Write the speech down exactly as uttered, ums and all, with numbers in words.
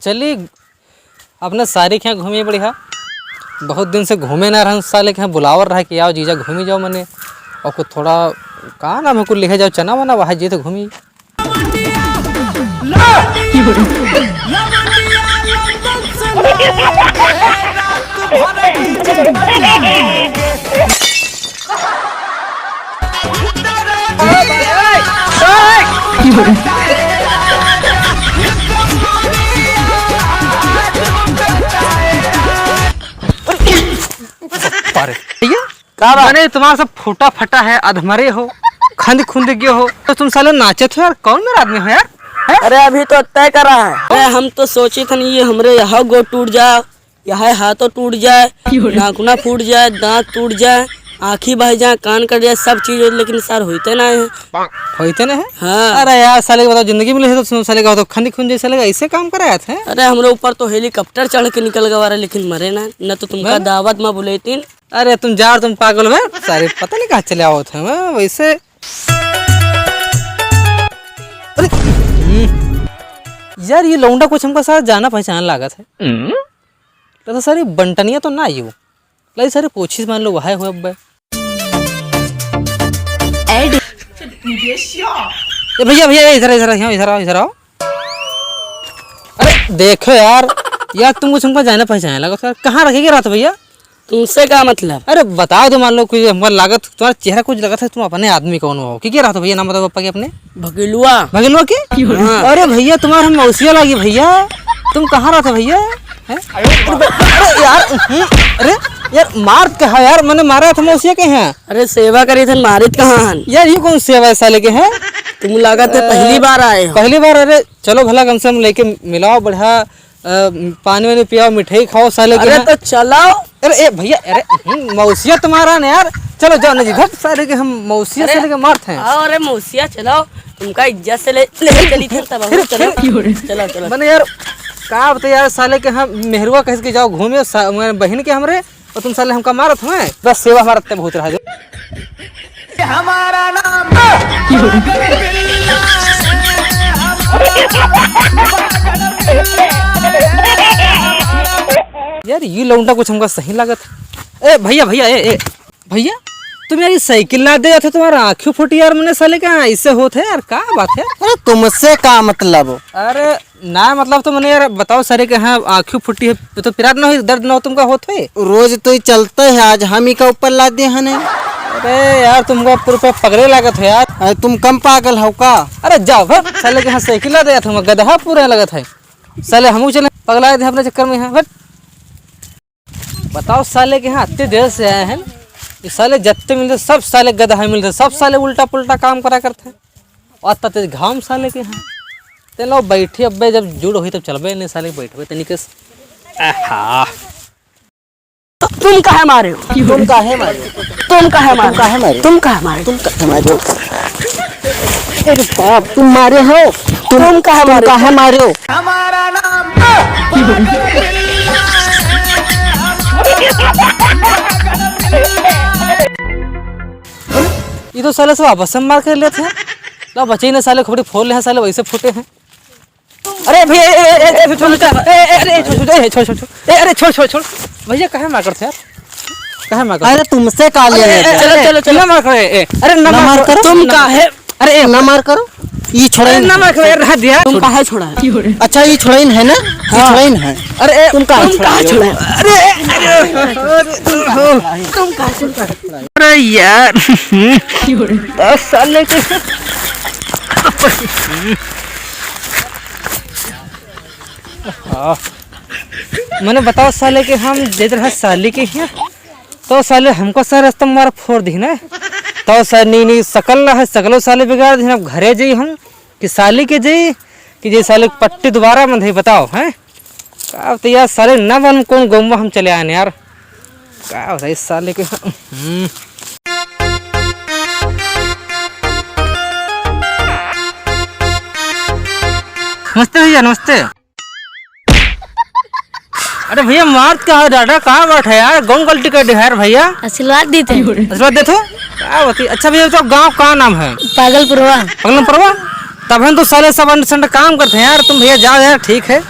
चली, अपने सारी के यहाँ घूमी बढ़िया। बहुत दिन से घूमे ना रहन, साले के यहाँ बुलावर रहा कि आओ जीजा घूमी जाओ मने। और कुछ थोड़ा, का नाम है, कुछ लिखे जाओ, चना वना वहाँ जी तो घूमी। अरे, भैया, का बात? अरे, तुम्हारा सब फूटा फटा है, अधमरे हो, खंद खुंद गयो हो, तो तुम साले नाचत हो यार, कौन मेरा आदमी हो यार? हैं? अरे, अभी तो तय करा है। अरे, हम तो सोचित हन, ये हमरे यहाँ गोड़ टूट जाए, यहाँ हाथों टूट जाए, नाखुना फूट जाए, दांत टूट जाए, आँखी बह जाए, कान कट जाए, सब चीज हो, लेकिन सर होते ना है। होते ना है? हाँ। अरे यार, साले के बताओ, जिंदगी में ले तो सुनो, साले का हो तो खंदी खुंदी, साले का ऐसे काम कराया था? अरे, हमरे ऊपर तो हेलीकॉप्टर चढ़ के निकल गवा रहे, लेकिन मरे ना, न तो तुमका मरे? दावत में बुलेतीन। अरे तुम जा, तुम पागल हो, सारे पता नहीं कहाँ चले आओ थे, मैं वैसे। अरे, हम्म। यार, ये लौंडा कुछ हमका सारा जाना पहचान लागत है। हम्म। तो सारी बंटनिया तो ना आई हो। लाई सारी पूछी मान लो, वहाय हो अब्बे। ऐड। ए भैया, भैया, ए, इधर, इधर आओ, इधर आओ, इधर आओ। अरे देखो यार, यार तुम कुछ हमका जाना पहचान लागत है। कहाँ रखेगी रात भैया? तुमसे का मतलब? अरे बताओ तो, मान लो कुछ हमका लागत, तुम्हारा चेहरा कुछ लगत है, तुम अपने आदमी कौन हो? की क्या रहत हो भैया, नाम बताओ पापा के अपने? भगेलुआ। भगेलुआ के? हाँ। अरे भैया, तुम्हारा हम मौसिया लागी भैया, तुम कहाँ रहत हो भैया? हैं? अरे यार, हम्म, अरे यार, मारत कहाँ यार, मैंने मारा था मौसिया के हैं। अरे सेवा करी थे, मारित कहाँ हन? यार ये कौन सेवा है साले के हैं? तुम लागत है पहली बार आए हो। पहली बार? अरे चलो भला कम से कम लेके मिलाओ बढ़िया, अ, पानी वानी पियाओ, मिठाई खाओ साले के अरे यहाँ। तो चलाओ। अरे ए भैया, अरे हम्म, मौसिया तुम्हारा ना यार। चलो जाओ ना जी, भट साले के हम मौसिया अरे, साले के मारते हैं। आओ, अरे मौसिया चलाओ, तुमका इज्जत से ले, ले चली थे तब फिर, चलो। फिर। चलो, चलो। मने यार, का बता यार, साले के हम मेहरुआ कह के जाओ घूमे सा-, मेरे बहन के हमरे, और तुम साले हमका मारत हमें। बस सेवा हमारा ते बहुत रहा जो। हमारा नाम यार, ये लौंडा कुछ हमका सही लागत है। ए भैया, भैया, ए, ए, भैया, तुम यार ये साइकिल ला दे जाते, तुम्हारा आँखी फूटी यार, मैंने साले का ऐसे होत है यार, का बात है? अरे तुमसे का मतलब? अरे ना, मतलब तो मैंने यार बताओ सारे के, हाँ, आँखी फूटी है तो पिरात ना हो, दर्द ना हो तुमका होत है? रोज तो ये चलता है, आज हम ही का ऊपर ला दे हने। अरे यार, तुमका पूरा पगले लागत है यार। अरे तुम कम पागल हो का? अरे जाओ भट, साले के यहाँ साइकिल ला दे जाते, गदहा पूरा लगत है। साले हमहू चले पगला दे अपने चक्कर में यहाँ, भट। बताओ, साले के यहाँ इतने देर से आए हैं, ये साले जत्ते मिलते, सब साले गदहा मिलते, सब साले उल्टा पुल्टा काम करा करते हैं। और तते घाम साले के यहाँ। ते लो बैठी, अब्बे जब जुड़ होई तब चलबे, नहीं साले बैठबे तनी के। आहा। तो तुम काहे मारे हो? तुम काहे मारे हो? तुम काहे मारे हो? तुम काहे मारे हो? तुम काहे मारे हो? अरे बाप, तुम मारे हो? तुम, तुम काहे तुम मारे हो? काहे मारे हो? हमारा नाम ये तो साले सब आपस में मार कर लेते हैं। ला बचे ही ना साले, खोपड़ी फोड़ ले हैं साले, वैसे फूटे हैं। अरे भैया, ए, ए, ए, ए, छोड़, छोड़, ए, ए, अरे, छोड़, छोड़, ए, छोड़, छोड़, छोड़। ए, अरे, छोड़, छोड़, छोड़। भैया, काहे मार करते यार? काहे मार करते? अरे, तुमसे का लेने अरे, देने? चलो, चलो, चलो। ना मार करो, ए, ए। अरे, ना ना मार मार करो। करो। तुम काहे? अरे, ए, ना मार करो। ये छोड़ा अरे, ही ना नहीं। मार करो, ए, रह दिया। तुम काहे छोड़ा है? अच्छा, ये छोड़ा ही है ना? ये हाँ। छोड़ा ही है। अरे, ए, तुम काहे तुम छोड़ा काहे है? छोड़ा है? अरे, अरे, अरे, तुम काहे छोड़ा है? अरे यार, दस साल लेके हाँ। मने बताओ साले के हम दे रहा साली के हियाँ, तो साले हमको सर रास्ता मार फोड़ दी ना। तो सर नी नी सकल ना है, सकलो साले बिगाड़ दी। अब घरे जाई हम कि साली के जाई कि जे साले पट्टी दोबारा में दे बताओ हैं। का तो यार साले ना मालूम कौन गौवा हम चले आए यार। का होता है इस साले के? हम्म। नमस्ते भैया, नमस्ते। अरे भैया, मारत का है दादा, का बात है यार? गौवा गलती कर दे यार भैया। आशीर्वाद देते हैं। आशीर्वाद देते हो? का बात है? अच्छा भैया, तो गाँव का नाम है? पागलपुरवा। पागलपुरवा? तब हम तो साले सब अंड संड काम करते हैं यार। तुम भैया जाओ यार, ठीक है।